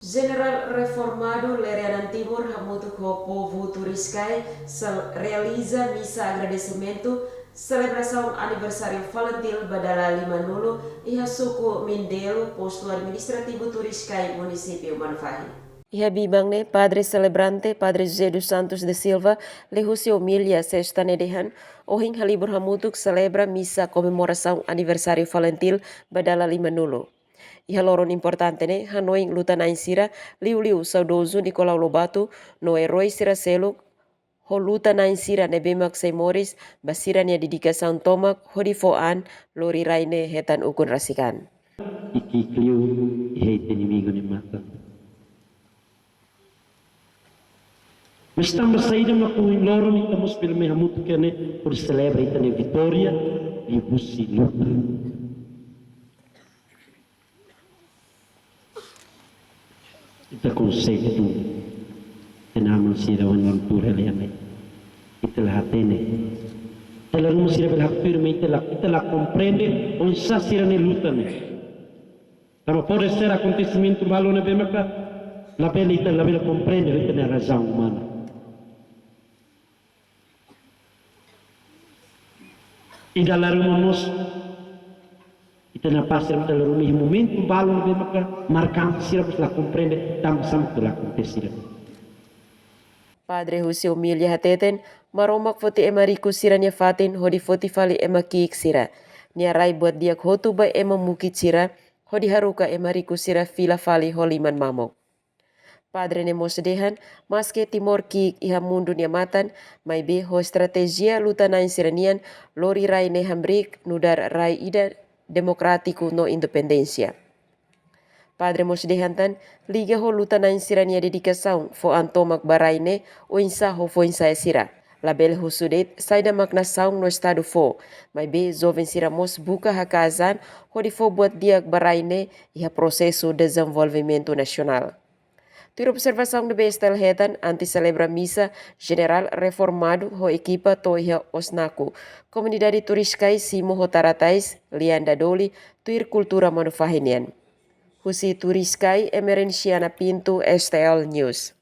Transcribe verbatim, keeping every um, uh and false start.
Jenerál Reformadu Lere Anan Timur hamutuk ho povu Turiscai sel-, realiza misa agradesimentu selebrasaun aniversáriu FALINTIL ba dala lima-nulu iha suku Mindelo, postu administrativu Turiscai, munisípiu Manufahi. Iha biban ne'e, padre selebrante, Padre José dos Santos da Silva, liuhusi omilia sesta ne'e dehan, ohin halibur hamutuk selebra misa komemorasaun aniversáriu FALINTIL ba dala lima-nulu. Iha loron importante ne'e, hanoin luta-na'in sira, liuliu saudozu Nicolau Lobato, no eroi sira seluk, ho luta-na'in sira ne'ebé mak sei moris ba sira-nia dedikasaun tomak hodi fó an lori rai ne'e hetan ukun rasik an. I ki'ik liu iha ita inimigu nia matan. Mas tanba saida mak ohin loron ita mós bele mai hamutuk iha ne'e hodi selebra ita-nia vitória liuhusi luta. Ita konsege duni. Ita-nia aman sira ohin loron tuur hela iha ne'e. Ita la hatene. Ita la ruma sira bele haktuir, maibé ita la, ita la komprende oinsá sira-nia luta ne'e. Tanba pode ser akontesimentu balu ne'ebé maka labele, ita labele komprende ho ita-nia razaun umana. I dala ruma mós, ita-nia pais sira dala ruma iha momentu balu ne'ebé maka markante, sira mós la komprende tanba sá mak la akontese sira. Padre husi omilia hateten, Maromak foti ema riku sira-nia fatin hodi foti fali ema ki'ik sira. Nia rai buat di'ak hotu ba ema mukit sira, hodi haruka ema riku sira fila fali ho liman mamuk. Padre ne'e mós dehan, maske Timor ki'ik iha mundu nia matan, maibé ho estratéjia luta-na'in sira-nian, lori rai ne'e hamriik nu'udar rai ida demokrátiku no independénsia. Padre mós dehan tan, liga ho luta-na'in sira-nia dedikasaun fó an tomak ba rai ne'e, oinsá ho foin-sa'e sira. Labele husu de'it saida mak nasaun no estadu fó, maibé joven sira mós buka haka'as an hodi fó buat di'ak ba rai ne'e iha prosesu dezenvolvimentu nasionál. Tuir observasaun ne'ebé STL hetan, antes selebra misa, Jenerál Reformadu ho ekipa to'o iha Osnaku, komunidade Turiscai simu ho tara-tais, lian dadoli, tuir kultura Manufahi nian. Husi Turiscai, Emerenciana Pinto, STL News.